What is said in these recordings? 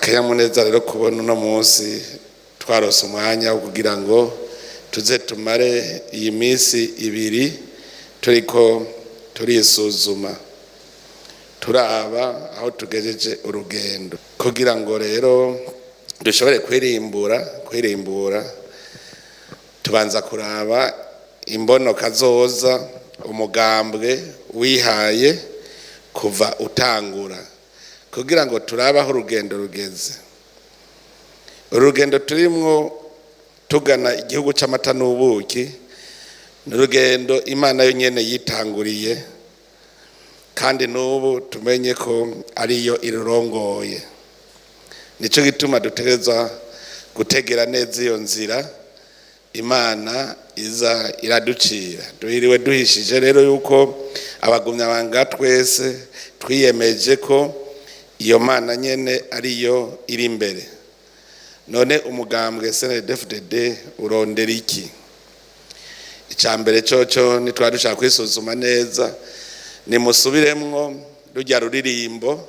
Akanyamuneza rero kubona uno munsi twarose umwanya wo kugira ngo tuze tumare iyi minsi 2 turiko turisuzuma, turaba aho tugejeje urugendo, kugira ngo rero dushobore kwirimbura tubanza kuraba imbono kazoza umugambwe wihaye kuva utangura, kugira ngo turabe aho urugendo rugeze. Urugendo turimwo tugana igihugu c'amata n'ubuki ni urugendo Imana yo nyene yitanguriye, kandi n'ubu tumenye ko ariyo irurongoye. Nico gituma dutegerezwa gutegera neza iyo nzira Imana iza iraducira. Duhiriwe duhishije rero yuko abagumyabanga twese twiyemeje ko iyo Mana nyene ariyo iri imbere. None umugambwe CNDD-FDD urondera iki? Icya mbere coco nitwari dushaka kwisuzuma neza, nimusubiremwo rujya ruririmbo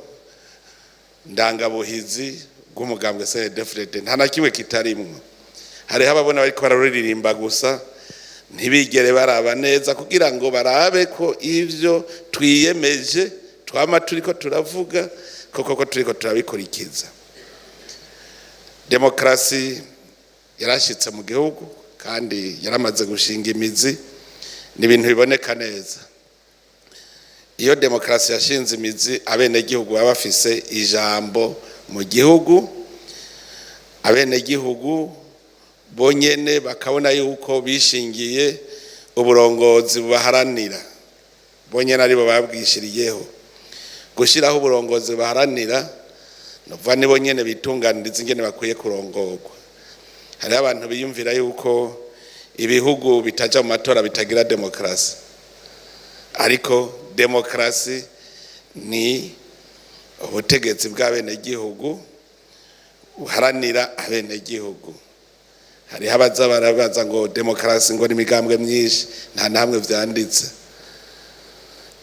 ndangabuhizi bw'umugambwe CNDD-FDD, nta na kimwe kitarimwo. Hariho ababona bariko bararuririmba gusa ntibigere baraba neza kugira ngo barabe ko ivyo twiyemeje twama turiko turavuga koko ko turiko turabikurikiza. Demokarasi yarashitse mu gihugu kandi yaramaze gushinga imizi, ni ibintu biboneka neza. Iyo demokarasi yashinze imizi, abenegihugu baba bafise ijambo mu gihugu, abenegihugu bonyene bakabona yuko bishingiye uburongozi bubaharanira, bonyene aribo babwishiriyeho. Gushiraho uburongozi bubaharanira nukuvuga nibo nyene bitunganiriza ingene bakwiye kurongorwa. Hariho abantu biyumvira yuko ibihugu bitaja mu matora bitagira demokarasi, ariko demokarasi ni ubutegetsi bw'abenegihugu buharanira abenegihugu. Hariho abaza barabaza ngo demokarasi ngo ni imigambwe myinshi, nta namwe vyanditse.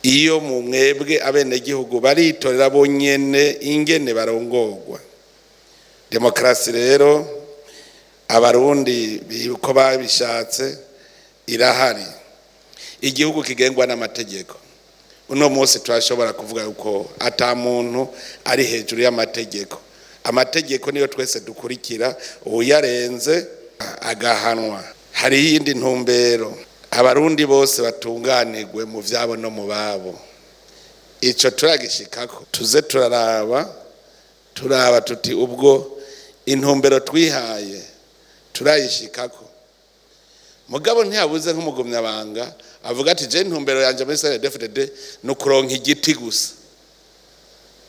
Iyo mu mwebwe abenegihugu baritorera bonyene ingene barongorwa. Demokarasi rero abarundi uko babishatse irahari. Igihugu kigengwa n'amategeko. Uno munsi turashobora kuvuga yuko ata muntu ari hejuru y'amategeko. Amategeko niyo twese dukurikira, uyarenze agahanwa. Hari iyindi ntumbero, abarundi bose batunganirwe mu vyabo no mu babo. Ico turagishikako, tuze turaraba, turaba tuti ubwo intumbero twihaye turayishikako. Mugabo ntiyabuze nk'umugumyabanga avuga ati je intumbero yanje muri CNDD-FDD ni ukuronka igiti gusa,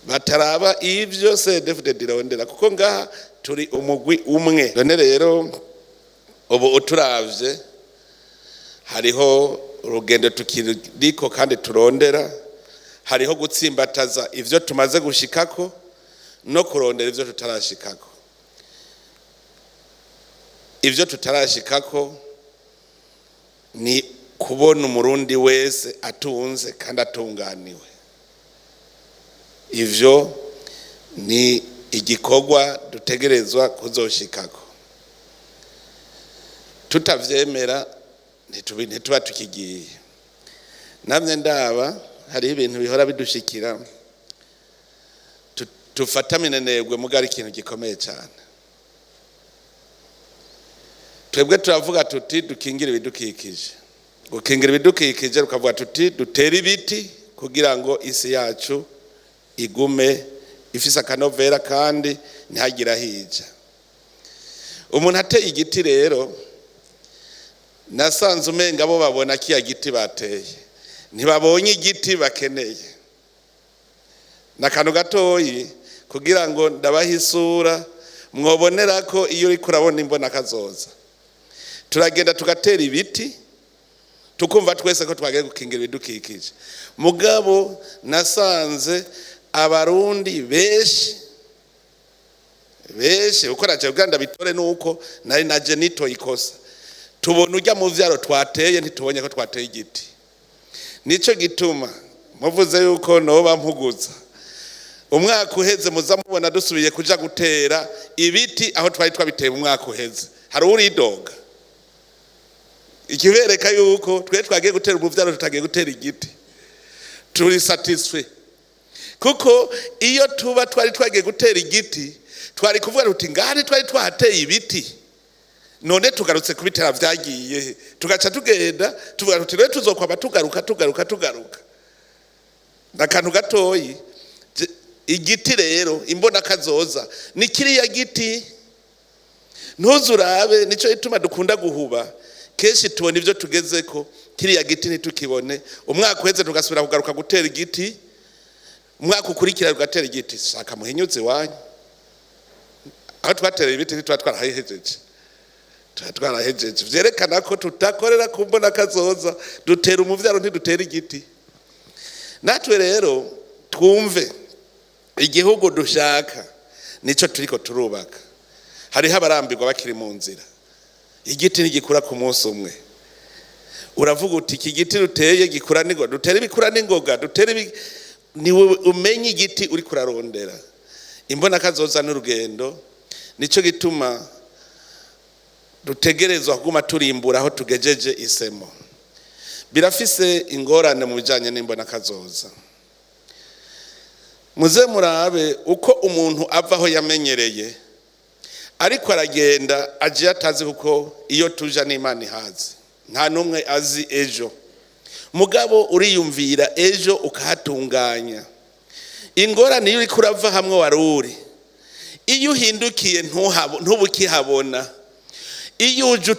bataraba ivyo CNDD-FDD irondera, kuko ngaha turi umugwi umwe. None rero ubu uturavye hariho urugendo tukiriko kandi turondera, hariho gutsimbataza ivyo tumaze gushikako no kurondera ivyo tutarashikako. Ivyo tutarashikako ni kubona umurundi wese atunze kandi atunganiwe. Ivyo ni igikorwa dutegerezwa kuzoshikako. Tutavyemera ntituba tukigiye. Namye ndaba hariho ibintu bihora bidushikira tufata minenegwe, mugari ikintu gikomeye cyane. Twebwe turavuga tuti dukingire ibidukikije. Gukingira ibidukikije tukavuga tuti dutere ibiti kugira ngo isi yacu igume ifise akanovera kandi ntihagire ahija. Umuntu ateye igiti rero, nasanze umenga bo babona kiya giti bateye, ntibabonye igiti bakeneye. N'akantu gatoyi kugira ngo ndabahe isura mwobonera ko iyo uriko urabona imbona kazoza. Turagenda tugatera ibiti tukumva twese ko twagiye gukingira ibidukikije, mugabo nasanze abarundi benshi benshi uko naje kugira ndabitore nuko nari naje nitoye ikosa, tubona ujya mu vyaro twateye ntitubonye ko twateye igiti. Nico gituma muvuze yuko noba mpuguza. Umwaka uheze muza mubona dusubiye kuja gutera ibiti aho twari twabiteye umwaka uheze. Hari uridoga? Ikibereka yuko twe twagiye gutera umuvyaro, tutagiye gutera igiti. Turi satisfait, kuko iyo tuba twari twagiye gutera igiti, twari kuvuga tuti: "Ngari twari twahateye ibiti, none tugarutse kubitera, vyagiye he?" Tugaca tugenda tuvuga tuti: "Rero tuzokwama tugaruka, tugaruka, tugaruka." N'akantu gatoyi. Igiti rero imbona kazoza ni kiriya giti, ntuzurabe. Nico gituma dukunda guhuba. Kenshi tubona ibyo tugezeko, kiriya giti ntitukibone. Umwaka uheze tugasubira kugaruka gutera igiti, umwaka ukurikira tugatera igiti. Shaka muhinyuze iwanyu aho twatereye ibiti, ntituba twarahejeje? Tuba twarahejeje. Vyerekana ko tutakorera ku mbona kazoza. Dutera umuvyaro, ntidutera igiti. Natwe rero twumve igihugu dushaka, nico turiko turubaka. Hariho abarambirwa bakiri mu nzira. Igiti ntigikura ku munsi umwe. Uravuga uti: "Iki giti duteye gikura n'ingoga, dutera ibikura n'ingoga, dutera ibi." Niwe umenye igiti uri kurarondera. Imbona kazoza n'urugendo. Nico gituma dutegerezwa kuguma turimbura aho tugejeje isemo. Birafise ingorane mu bijanye n'imbona kazoza. Muze murabe uko umuntu ava aho yamenyereye, ariko aragenda agiye atazi, kuko iyo tuja n'Imana ihazi. Nta n'umwe azi ejo, mugabo uriyumvira ejo ukahatunganya. Ingorane, iyo uriko urava hamwe wari uri, iyo uhindukiye ntuba ukihabona. Iyo uje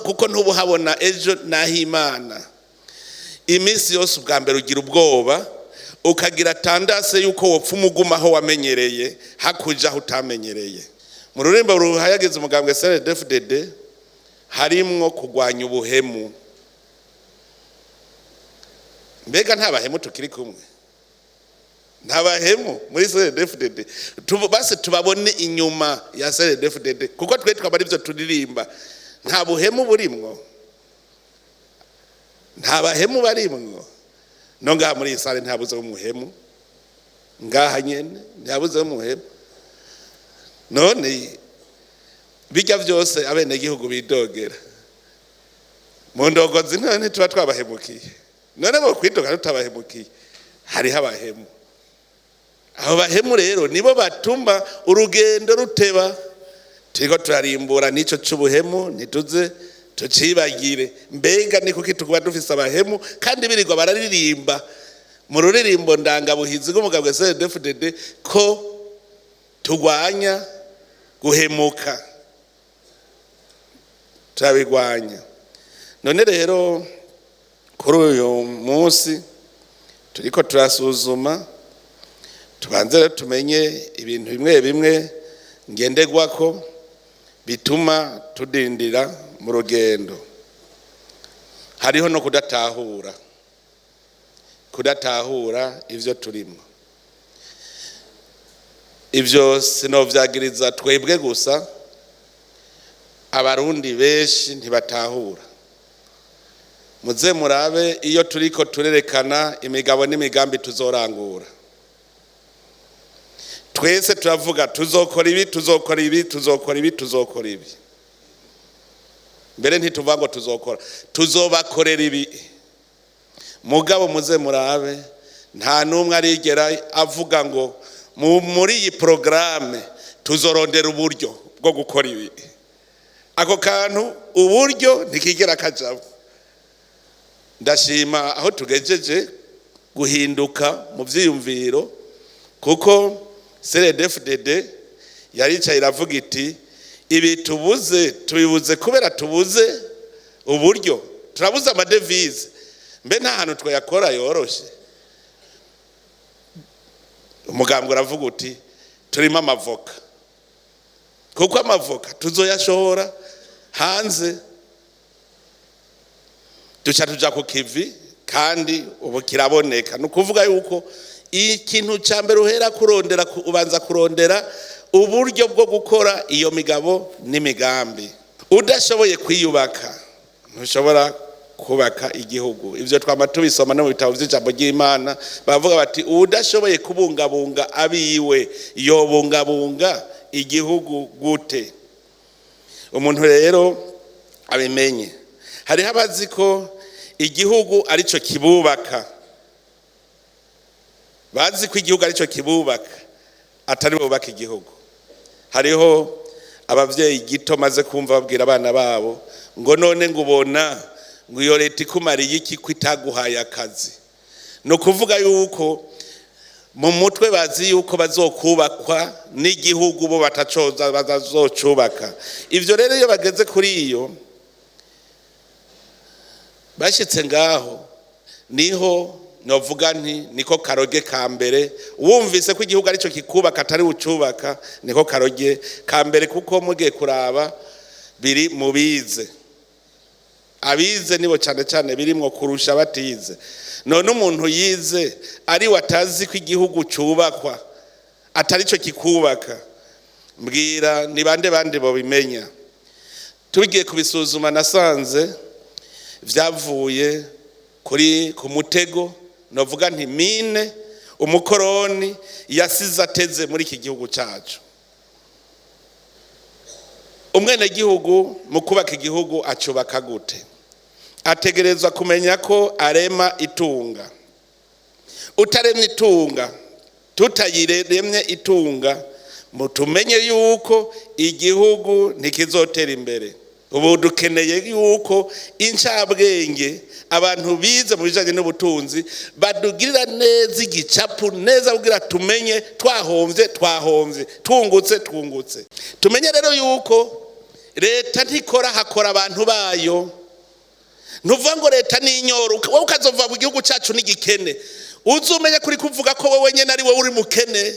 kuko ntubuhabona ejo naho Imana. Iminsi yose ubwa mbere ugira ubwoba, ukagira tendance yuko wopfa umuguma aho wamenyereye, hakuja aho utamenyereye. Mu rurembo ruhayagiza umugambwe CNDD-FDD harimwo kurwanya ubuhemu. Mbega nta bahemu tukiri kumwe? Nta bahemu muri CNDD-FDD? Basi tubabone inyuma ya CNDD-FDD, kuko twe twaba arivyo turirimba. Nta buhemu burimwo? Nta bahemu barimwo? No ngaha muri iyi salle ntihabuze umuhemu. Ngaha nyene ntihabuze umuhemu. None bijya byose abenegihugu bidogera mu ndongozi, none ntituba twabahemukiye? None bo kwidoga tutabahemukiye? Hariho abahemu. Abo bahemu rero nibo batuma urugendo ruteba. Turiko turarimbura n'ico c'ubuhemu, ntituze tucibagire. Mbega ni kuki tukuba dufise abahemu kandi birirwa bararirimba mu ruririmbo ndangabuhizi rw'umugambwe CNDD-FDD ko turwanya guhemuka? Turabigwanya. None rero kuri uyu munsi turiko turasuzuma, tubanze rero tumenye ibintu bimwe bimwe ngenderwako bituma tudindira mu rugendo. Hariho no kudatahura ivyo turimo. Ivyo sinovyagiriza twebwe gusa, Abarundi benshi ntibatahura. Muze murabe iyo turiko turerekana imigabo n'imigambi tuzorangura, twese turavuga: "Tuzokora ibi, tuzokora ibi, tuzokora ibi, tuzokora ibi." Mbere ntituvuga ngo tuzokora, tuzobakorera ibi. Mugabo muze murabe, nta n'umwe arigera avuga ngo muri iyi porogaramu tuzorondera uburyo bwo gukora ibi. Ako kantu uburyo ntikigera kajamo. Ndashima aho tugejeje guhinduka mu byiyumviro, kuko CNDD-FDD yaricaye iravuga iti: "Ibi tubuze, tubibuze kubera tubuze uburyo, turabuze amadevize. Mbe nta hantu twayakora yoroshe?" Umugambwe uravuga uti: "Turimo amavoka, kuko amavoka tuzoyashora hanze." Duca tuja ku kivi, kandi ubu kiraboneka. Ni ukuvuga yuko ikintu cya mbere uhera kurondera, ubanza kurondera uburyo bwo gukora iyo migabo n'imigambi. Udashoboye kwiyubaka, ntushobora. Kubaka igihugu, ivyo twama tubisoma no mu bitabo vy'ijambo ry'Imana. Bavuga bati: "Uwudashoboye kubungabunga abiwe yobungabunga igihugu gute?" Umuntu rero abimenye, hariho abazi ko igihugu arico kibubaka, bazi ko igihugu arico kibubaka, atari bubaka igihugu. Hariho abavyeyi gito maze kumva babwira abana babo ngo: "None ngo ubona ngo iyo leta ikumariye iki ko itaguhaye akazi?" Ni ukuvuga yuko mu mutwe bazi yuko bazokubakwa n'igihugu, bo batacoza bazocubaka. Ivyo rero, iyo bageze kuri iyo bashyitse ngaho, niho novuga nti niko karoge ka mbere. Wumvise ko igihugu aricyo kikubaka, atari ucubaka, niko karoge ka mbere, kuko mugiye kuraba biri mu bize. Abize nibo cyane cyane birimwo kurusha batize. None umuntu yize ari watazi ko igihugu cubakwa, atari cyo kikubaka, mbwira ni bande bandi bobimenya? Tugiye kubisuzuma, nasanze vyavuye kuri ku mutego, novuga nti mine umukoroni yasize ateze muri iki gihugu cyacu. Umwenegihugu mu kubaka igihugu acubaka gute? Ategerezwa kumenya ko arema itunga. Utaremye itunga, tutayiremye itunga, mutumenye yuko igihugu ntikizotera imbere. Ubu dukeneye yuko incabwenge, abantu bize mu bijanye n'ubutunzi, badugirira neza igicapu neza kugira tumenye twahomvye twahomvye, twungutse twungutse. Tumenye rero yuko leta ntikora, hakora abantu bayo. Ntuvuga ngo leta ni inyoro, wowe ukazova mu gihugu cyacu n'igikene. Uzi umenye kuri kuvuga ko wowe nyine ari wowe uri mukene.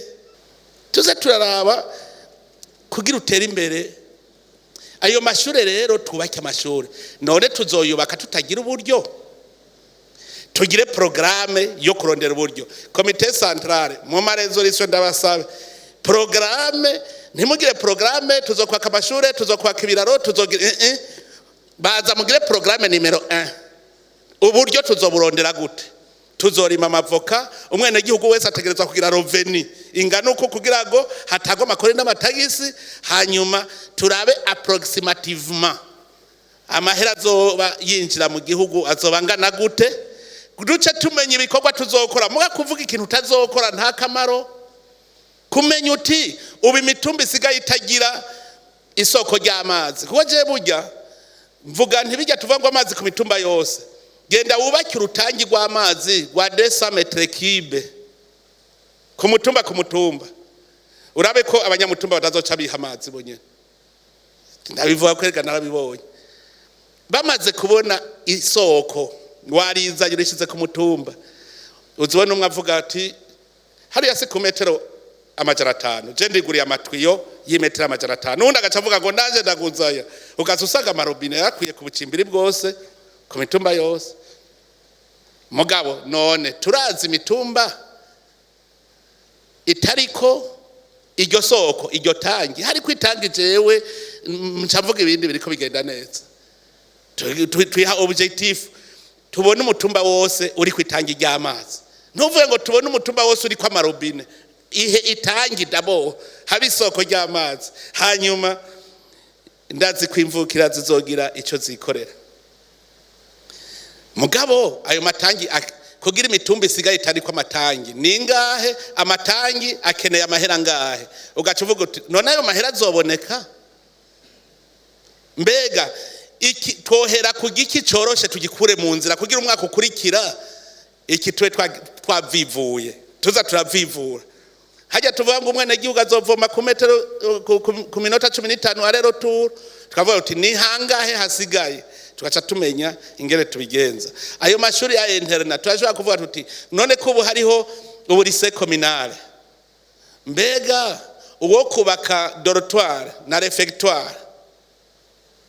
Tuze turaraba kugira utere imbere. Ayo mashure rero, twubake amashuri. None tuzoyubaka tutagira uburyo? Tugire programme yo kurondera uburyo. Comité central, mu ma résolutions ndabasabe programme. Ntimugire programme tuzokwaka amashure, tuzokwaka ibiraro, tuzogira baza mugire programme numéro 1: uburyo tuzoburondera gute? Tuzorima amavoka, umwenegihugu wese ategerezwa kugira revenu ingana uko kugira ngo hatagwa amakori n'amatagisi. Hanyuma turabe approximativement amahera azoba yinjira mu gihugu azoba angana gute, duce tumenya ibikorwa tuzokora. Muga kuvuga ikintu utazokora nta kamaro. Kumenya uti ubu imitumba isigaye itagira isoko ry'amazi, kuko jewe burya mvuga ntibijya tuvuga ngo amazi ku mitumba yose. Genda wubake urutangi rw'amazi rwa 200 mètres cubes ku mutumba ku mutumba, urabe ko abanyamutumba batazoca biha amazi bonyene. Ndabivuga ko reka narabibonye. Bamaze kubona isoko warizanye, urishize ku mutumba, uzibona umwe avuga ati: "Hariya si ku metero 500, je ndiguriye amatwiyo y'imetero 500." Uwundi agaca avuga ngo: "Ndaje ndaguzaya." Ugaca usanga amarobine yakwiye ku bucimbiri bwose, ku mitumba yose. Mugabo none turazi imitumba itariko iryo soko, iryo tangi. Hariko itangi, jewe nca mvuga ibindi biriko bigenda neza. Twiha objectif, tubone umutumba wose uri ku itangi ry'amazi. Ntuvuge ngo tubone umutumba wose uri amarobine. Ihe itangi d'abord, haba isoko ry'amazi. Hanyuma ndazi ko imvukira zizogira icyo zikorera. Mugabo ayo matangi kugira imitumba isigaye itariko amatangi ni ngahe? Amatangi akeneye amahera ngahe? Ugaca uvuga uti: "None ayo mahera azoboneka?" Mbega iki twohera ku giki coroshe, tugikure mu nzira kugira umwaka ukurikira iki tube twavivuye? Tuza turavivura. Hajya tuvuga ngo umwenegihugu azovoma ku metero ku minota 15 aller-retour, tukavuga uti: "Ni hangahe hasigaye?" Tugaca tumenya ingene tubigenza. Ayo mashuri ya internat, turashobora kuvuga tuti: "None ko ubu hariho ubu lycée communale, mbega uwo kubaka dortoir na réfectoire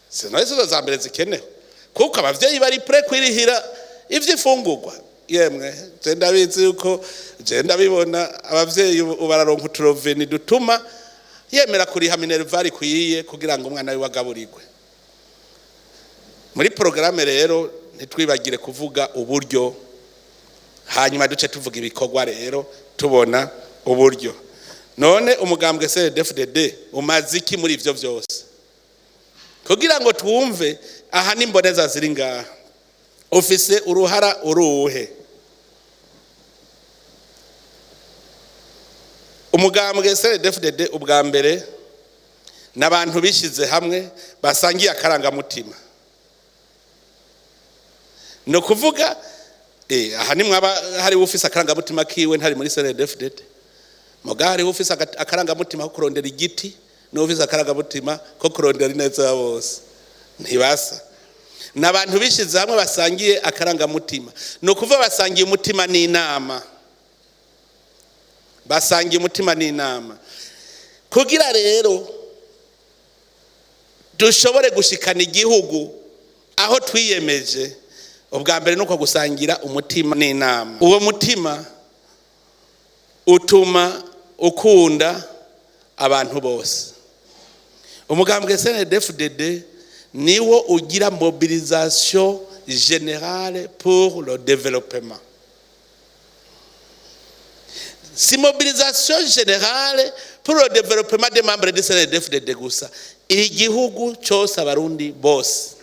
sinaho zo za mbere zikenewe?" Kuko abavyeyi bari prêts kwirihira ivy'ifungurwa. Yemwe, je ndabizi yuko je ndabibona, abavyeyi ubu bararonka utu revenu dutuma yemera kuriha minerval ikwiye kugira ngo umwana wiwe agaburirwe. Muri programme rero ntitwibagire kuvuga uburyo, hanyuma duce tuvuga ibikorwa rero tubona uburyo. None umugambwe CNDD-FDD umaze iki muri ivyo vyose? Kugira ngo twumve aha n'imboneza ziri ngaha, ufise uruhara uruhe? Umugambwe CNDD-FDD ubwa mbere n'abantu bishize hamwe basangiye akarangamutima. Ni ukuvuga aha ni mwaba hari ufise akarangamutima kiwe ntari muri CNDD-FDD, muga hari ufise akarangamutima ko kurondera igiti n'ufise akarangamutima ko kurondera ineza ya bose, ntibasa. N'abantu bishize hamwe basangiye akarangamutima, ni ukuvuga basangiye umutima n'inama, basangiye umutima n'inama. Kugira rero dushobore gushikana igihugu aho twiyemeje, ubwa mbere nuko gusangira umutima n'inama. Uwo mutima utuma ukunda abantu bose. Umugambwe CNDD-FDD niwo ugira mobilisation générale pour le développement. Si mobilisation générale pour le développement des membres du CNDD-FDD gusa, igihugu cyose, abarundi bose.